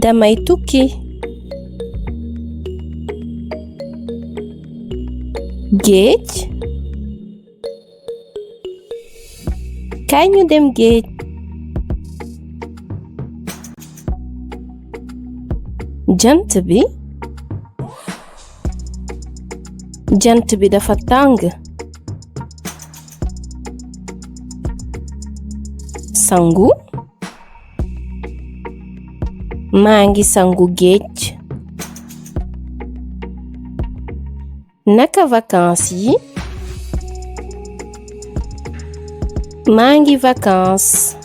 damay tukki. Géej. Kaay ñu dem géej. Jant bi. Jant bi dafa tàng. Sangu. Maa ngi sangu géej. Naka vacances yi. Maa ngi vacances.